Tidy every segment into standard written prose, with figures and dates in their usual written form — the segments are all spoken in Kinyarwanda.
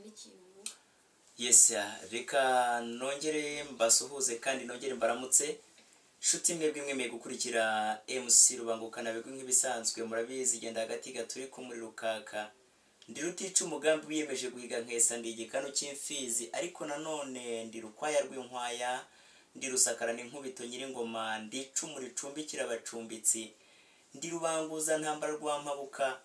n'ikintu uvuga. Yes, reka nongere mbasuhuze kandi nongere mbaramutse. Nshuti mwebwe mwemeye gukurikira MC Rubangukana bigwi nk'ibisanzwe, murabizi genda hagati gaturi ku muri rukaka. Ndi rutica umugambi wiyemeje guhiga nkesa, ndi igikanu cy'imfizi, ariko nanone ndi rukwaya rw'inkwaya, ndi rusakara n'inkubito nyiringoma, ndi icumu ricumbikira abacumbitsi, ndi rubanguza ntambara rwa mpabuka,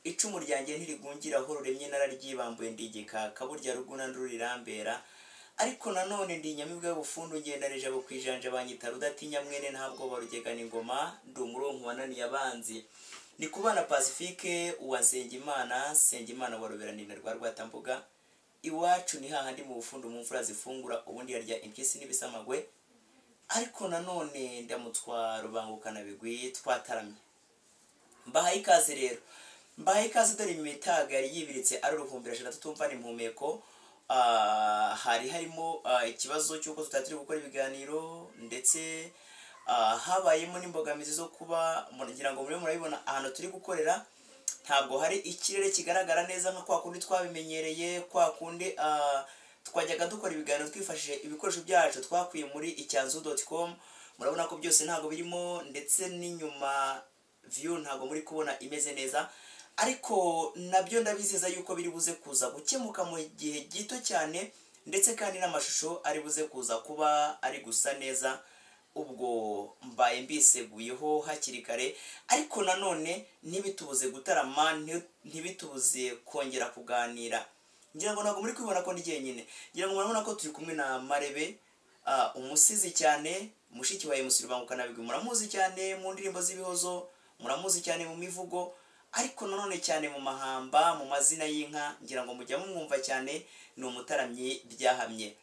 icumu ryanjye ntirigungira aho ruremye nararyibambuye, ndi igikaka burya ruguna ndurirambera, ariko nanone ndi inyamibwa y'ubufundu ngendanije abo kwijanja banyita rudatinya mwene ntabwo barugegana ingoma, ndi umuronko wananiye abanzi. Ni kubana Pacifique uwa Nsengimana, Nsengimana wa Ruberanina rwa Rwatambuga. Iwacu ni hahandi mu bufundu mu mfura zifungura ubundi yarya impyisi n'ibisamagwe, ariko nanone ndamutswa Rubangukana bigwi twataramye. Mbahaye ikaze rero, mbahaye ikaze. Dore imitaga yari yibiritse ari uruhumbira eshatu tumva impumeko. Hari harimo ikibazo cy'uko tutari turi gukora ibiganiro, ndetse habayemo n'imbogamizi zo kuba ngira ngo muri murabibona ahantu turi gukorera ntabwo hari ikirere kigaragara neza nka kwa kundi twabimenyereye, kwa kundi twajyaga dukora ibiganiro twifashishije ibikoresho byacu twakuye muri icyanzu.com. Murabona ko byose ntabwo birimo, ndetse n'inyuma view ntabwo muri kubona imeze neza, ariko nabyo ndabizeza yuko biri buze kuza gukemuka mu gihe gito cyane, ndetse kandi n'amashusho ari buze kuza kuba ari gusa neza. Ubwo mbaye mbiseguyeho hakiri kare, ariko nanone ntibitubuze gutarama, ntibitubuze kongera kuganira. Ngira ngo ntabwo muri kwibona ko ndi jyenyine, ngira ngo murabona ko turi kumwe na Marebe, umusizi cyane, mushiki wa MC Rubangukana bigwi. Muramuzi cyane mu ndirimbo z'ibihozo, muramuzi cyane mu mivugo, ariko nanone cyane mu mahamba, mu mazina y'inka, ngira ngo mujya mumwumva cyane, ni umutaramyi byahamye.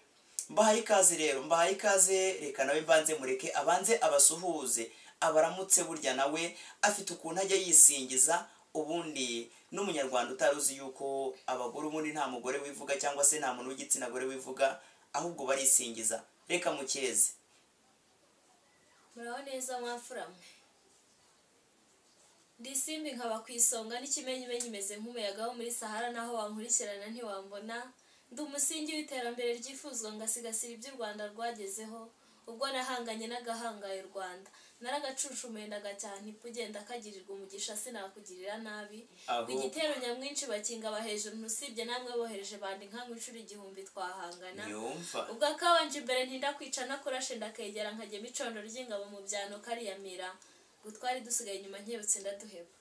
Mbahaye ikaze rero, mbahaye ikaze. Reka nawe mbanze mureke abanze abasuhuze, abaramutse. Burya nawe afite ukuntu ajya yisingiza, ubundi n'umunyarwanda utaruzi yuko abagore ubundi nta mugore wivuga cyangwa se nta muntu w'igitsina gore wivuga, ahubwo barisingiza. Reka mukeze. Muraho neza mwamfura mwe. Ndi simbi nkaba ku isonga n'ikimenyimenyi imeze nk'umuyaga wo muri Sahara, naho wankurikirana ntiwambona. Ndi umusingi w'iterambere ryifuzwa ngasigasira ibyo u Rwanda rwagezeho. Ubwo nahanganye n'agahangaye u Rwanda, naragacucumuye ndagacyaha ntipugenda kagirirwa umugisha sinakugirira nabi. Igitero nyamwinshi bakinga abahejuru, ntusibye namwe bohereje bandi nka inshuro igihumbi twahangana. Ubwo akabanje imbere ntinda kwica nakurashe ndakegera nkajya micondo ry'ingabo mu byano kariyamira. Gutwari dusigaye inyuma nkebutse ndaduheba.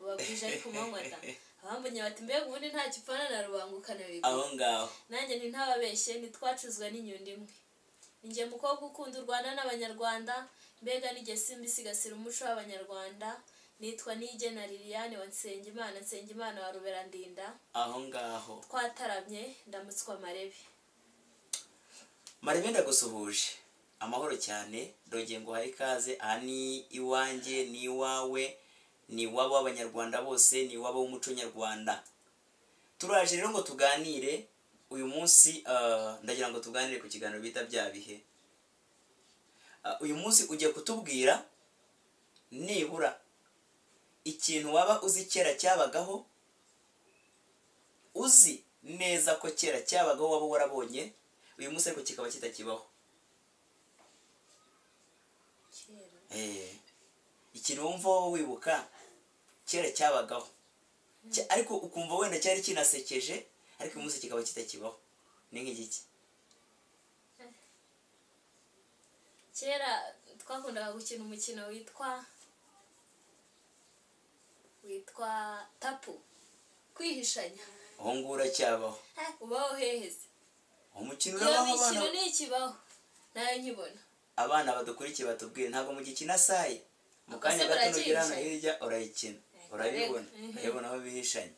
Ubabwije ariko manywa da. Abambonye bati mbega ubundi nta kipfana na Rubangukana bigwi. Aho ngaho nanjye nti ntababeshye ntitwacuzwa n'inyundo imwe. Ninjye mukobwa ukunda u Rwanda n'Abanyarwanda, mbega nijye simba isigasira umuco w'Abanyarwanda. Nitwa Niyigena Liliane wa Nsengimana, Nsengimana wa Ruberandinda. Aho ngaho twataramye ndamutswa Marebe. Marebe ndagusuhuje amahoro cyane, ndongeye ngo uhaye ikaze. Aha ni iwanjye, ni iwawe, ni iwabo w'Abanyarwanda bose, ni iwabo w'umuco nyarwanda. Turaje rero ngo tuganire uyu munsi. Ndagira ngo tuganire ku kiganiro bita bya bihe. Uyu munsi ugiye kutubwira nibura ikintu waba uzi kera cyabagaho, uzi neza ko kera cyabagaho waba warabonye, uyu munsi ariko kikaba kitakibaho. Ikintu wumva wowe wibuka kera cyabagaho, ariko ukumva wenda cyari kinasekeje, ariko uyu munsi kikaba kitakibaho, ni nk'igiki? Kera twakundaga gukina umukino witwa tapu, kwihishanya. Aho ngaho uracyabaho? Ubaho heheze umukino urabaho? Iyo mikino ntikibaho, nayo nkibona. Abana badukurikiye batubwire, ntabwo mugikina saye? Mu kanya gato nugera hano hirya urayikina, urabibona, urabibona aho bihishanya.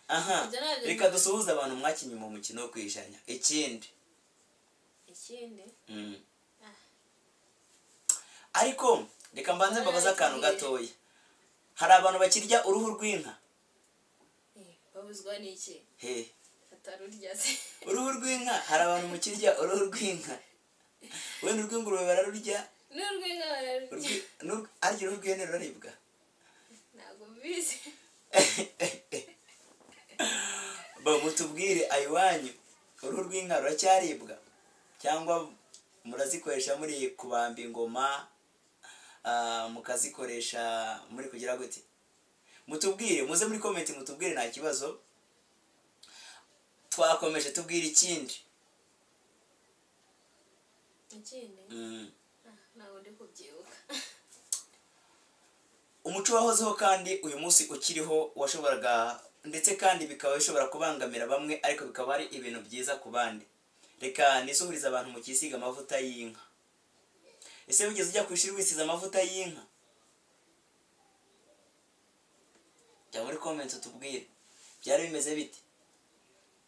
Aha, reka dusuhuze abantu mwakinye mu mukino wo kwihishanya. Ikindi ariko reka mbanze mbabaze akantu gatoya. Hari abantu bakirya uruhu rw'inka? Babuzwa n'iki? He, atarurya se uruhu rw'inka. Hari abantu mukirya uruhu rw'inka? Wenda urw'ingurube bararurya, n'urw'inka bararurya. Arya uruhu rw'ihene ruraribwa? Ntabwo mbizi. Mutubwire ayiwanyu, uruhu rw'inka ruracyaribwa cyangwa murazikoresha muri kubamba ingoma, mukazikoresha muri kugira gute? Mutubwire, muze muri comment mutubwire, nta kibazo. Twakomeje, tubwire ikindi. Ikindi? Ntabwo ndi kubyibuka. Umuco wahozeho kandi uyu munsi ukiriho, washoboraga ndetse kandi bikaba bishobora kubangamira bamwe, ariko bikaba ari ibintu byiza ku bandi. Reka nisuhurize abantu mu kisiga amavuta y'inka. Ese wigeze ujya ku ishuri wisize amavuta y'inka? Jya muri comment utubwire byari bimeze bite,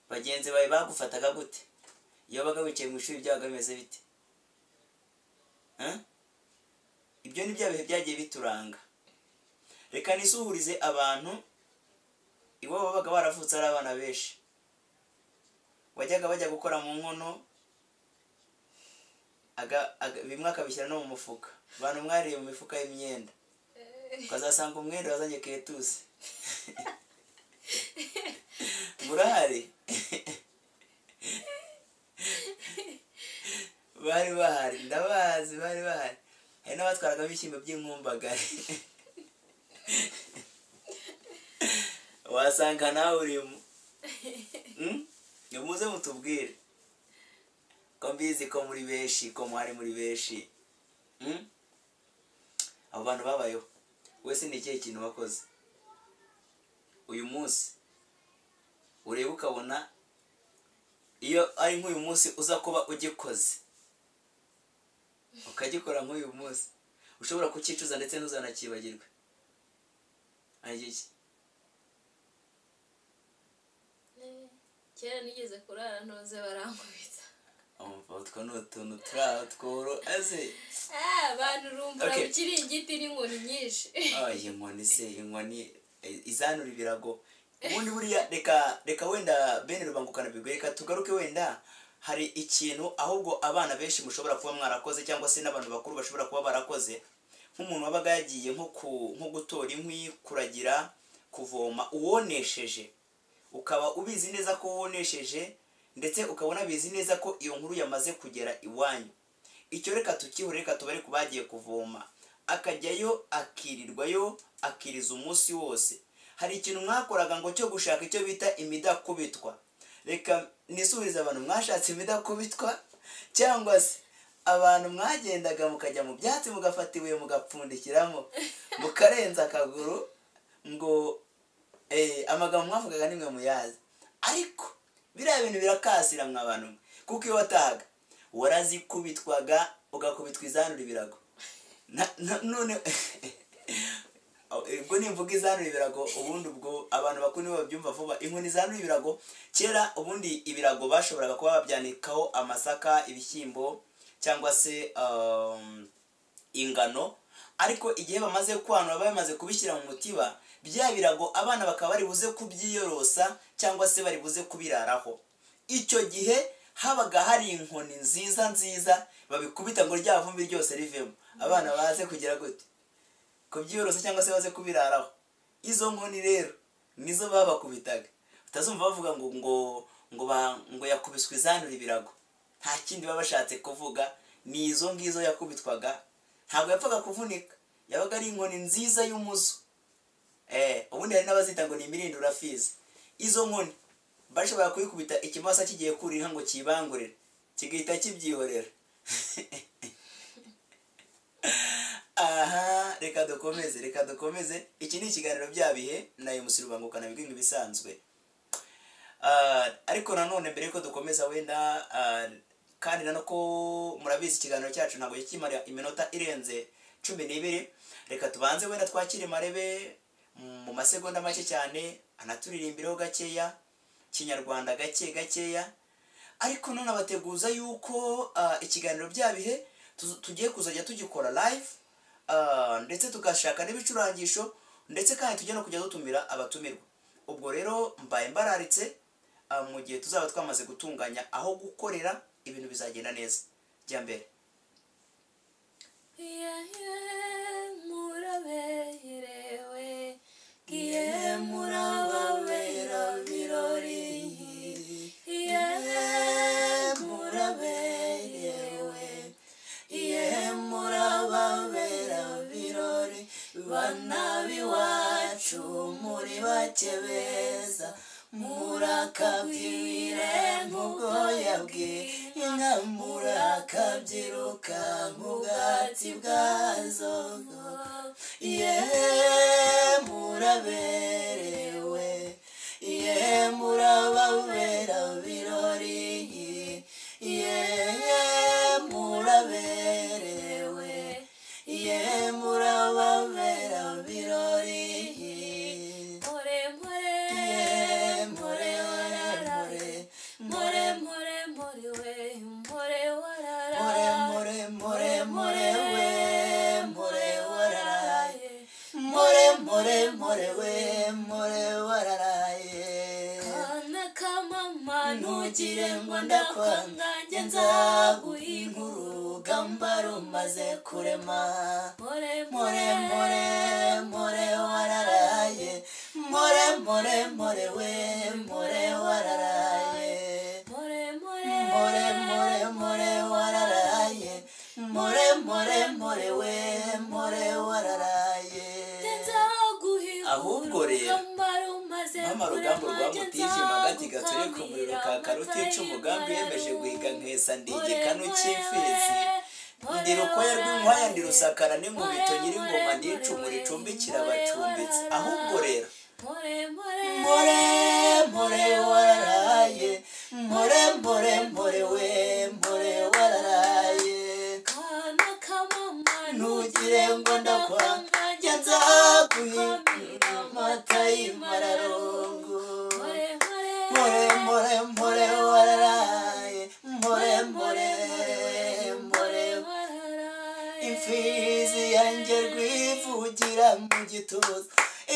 bagenzi bawe bagufataga gute, iyo wabaga wicaye mu ishuri byabaga bimeze bite? Ibyo ni bya bihe byagiye bituranga. Reka nisuhurize abantu iwabo babaga baravutse ari abana benshi, wajyaga bajya gukora mu nkono, bimwe akabishyira no mu mufuka. Abantu mwariye mu mifuka y'imyenda, ukazasanga umwenda wazanye ketusi. Murahari? Bari bahari, ndabazi, bari bahari. Hari n'abatwaraga ibishyimbo by'inkumbagari. Wasanga nawe urimo. Muze mutubwire ko mbizi ko muri benshi, ko mwari muri benshi. Abo bantu babayeho. Wese ni ikihe kintu wakoze uyu munsi ureba ukabona iyo ari nk'uyu munsi uza kuba ugikoze, ukagikora nk'uyu munsi, ushobora kucyicuza ndetse ntuzanakibagirwe? Ari iki? Kera nigeze kurara ntoze barankubita. Utwo ni utuntu turi aho tworo aze. Abantu urumva ikiringiti n'inkoni nyinshi. Iyi nkoni se, inkoni izanura ibirago. Ubundi buriya reka wenda bene Rubangukana bigwe, reka tugaruke wenda hari ikintu ahubwo abana benshi mushobora kuba mwarakoze, cyangwa se n'abantu bakuru bashobora kuba barakoze. Nk'umuntu wabaga yagiye nko gutora inkwi, kuragira, kuvoma, uwonesheje, ukaba ubizi neza ko wonesheje, ndetse ukabona bizi neza ko iyo nkuru yamaze kugera iwanyu. Icyo reka tukihure, reka tubare ku bagiye kuvoma, akajyayo akirirwayo, akiriza umunsi wose. Hari ikintu mwakoraga ngo cyo gushaka icyo bita imidakubitwa. Reka nisuhurize abantu mwashatse imidakubitwa, cyangwa se abantu mwagendaga mukajya mu byatsi mugafata ibuye mugapfundikiramo, mukarenza akaguru, ngo amagambo mwavugaga nimwe muyazi. Ariko biriya bintu birakasira mwa bantu, kuko iyo watahaga warazikubitwaga, ugakubitwa izanura ibirago. None ubwo nimvuga izanura ibirago, ubundi ubwo abantu bakuru nibo babyumva vuba. Inkoni izanura ibirago, kera ubundi ibirago bashoboraga kuba babyanikaho amasaka, ibishyimbo cyangwa se ingano, ariko igihe bamaze kwanura bamaze kubishyira mu mutiba, bya birago abana bakaba bari buze kubyiyorosa cyangwa se bari buze kubiraraho. Icyo gihe habaga hari inkoni nziza nziza babikubita ngo rya vumbi ryose rivemo, abana baze kugira gute, kubyiyorosa cyangwa se baze kubiraraho. Izo nkoni rero nizo babakubitaga. Utazumva bavuga ngo ngo ngo ngo yakubiswe izanura ibirago, nta kindi baba bashatse kuvuga, ni izo ngizo yakubitwaga. Ntabwo yapfaga kuvunika, yabaga ari inkoni nziza y'umuzo. Ubundi hari n'abazita ngo ni imirindurafizi. Izo nkoni bashobora kuyikubita ikimasa kigiye kurira ngo kibangurire, kigahita kibyihorera. Aha, reka dukomeze, reka dukomeze. Iki ni ikiganiro bya bihe na MC Rubangukana bigwi ibisanzwe. Ariko nanone mbere yuko dukomeza wenda, kandi nanako murabizi ikiganiro cyacu ntabwo kikimara iminota irenze 12. Reka tubanze wenda twakire Marebe mu masegonda make cyane, anaturirimbiraho gakeya Kinyarwanda gake gakeya. Ariko none abateguza yuko ikiganiro bya bihe tugiye kuzajya tugikora live, ndetse tugashaka n'ibicurangisho, ndetse kandi tujye no kujya dutumira abatumirwa. Ubwo rero mbaye mbararitse, mu gihe tuzaba twamaze gutunganya aho gukorera, ibintu bizagenda neza. Jya mbere. Muraberewe, giye murababera birori. Murakabyire nk'ubwoya bw'inka, murakabyiruka nk'ubwatsi bwazo. Ye muraberewe, ye murababera birori, ye muraberewe, ye murababera birori. Mpore mpore mpore wararaye, mpore mpore mpore we, mpore Mpore wararaye, mpore mpore mpore we, mpore wararaye, mpore mpore mpore we, mpore wararaye. Kana ka mama, Ntugire ngo ndakwanga, njye nzaguha inkuru urugamba rumaze kurema. Mpore Mpore mpore mpore wararaye, mpore mpore mpore we, mpore wararaye. Mpore mpore Mpore mpore mpore wararaye, mpore mpore mpore we, mpore wararaye. Nzaguha Ahubwo rero, urugamba rumaze Mama rugamba kurema, rwa njye mutijima agati gaturika umuriro nzagukamira kaka rutica amata umugambi yemeje guhiga y'impararungu. nkesa ndi Mpore igikanu mpore cy'imfizi, mpore ndi rukoya rw'inkwaya, ndi rusakara n'inkubito mpore nyir'ingoma, mpore ndi icumu mpore ricumbikira mpore abacumbitsi. Ahubwo rero, mpore mpore mpore mpore wararaye, mpore mpore mpore we, mpore wararaye. Kana ka mama, Ntugire ngo ndakwanga, njye nzaguha amata y'impararungu. Mpore mpore Mpore mpore mpore wararaye, mpore mpore mpore. wararaye. Imfizi yanjye rwivugira mu gituza,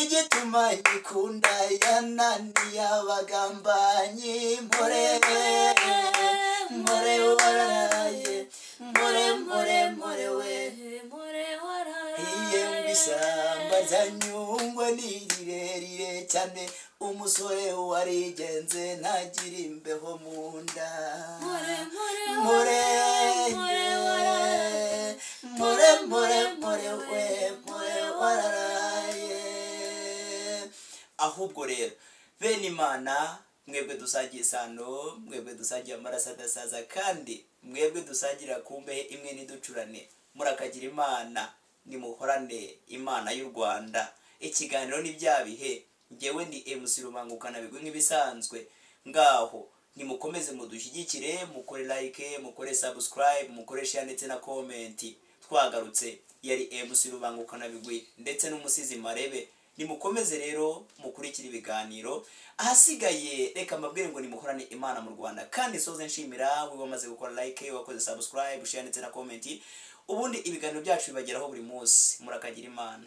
igituma nyikunda yananiye abagambanyi. Mpore mpore wararaye, mpore mpore mpore we. Mpore wararaye. Iye ngo ishyamba rya Nyungwe ni rirerire cyane, umusore warigenze ntagira imbeho mu nda. Mpore mpore Mpore mpore wararaye. mpore mpore mpore we, mpore wararaye. Ahubwo rero bene Imana, mwebwe dusangiye isano, mwebwe dusangiye amaraso adasaza, kandi mwebwe dusangira ku mbehe imwe ntiducurane, murakagira Imana, nimuhorane Imana y'u Rwanda. Ikiganiro ni bya bihe, ngewe ni MC Rubangukana bigwi nk'ibisanzwe. Ngaho nimukomeze mudushyigikire, mukore like, mukore subscribe, mukore share ndetse na comment. Twagarutse, yari MC Rubangukana bigwi ndetse n'umusizi Marebe. Nimukomeze rero mukurikire ibiganiro. Ahasigaye reka mbabwire ngo nimuhorane Imana mu Rwanda, kandi soze nshimira wowe wamaze gukora like, wakoze subscribe, share ndetse na comment. Ubundi ibiganiro byacu bibageraho buri munsi. Murakagira Imana.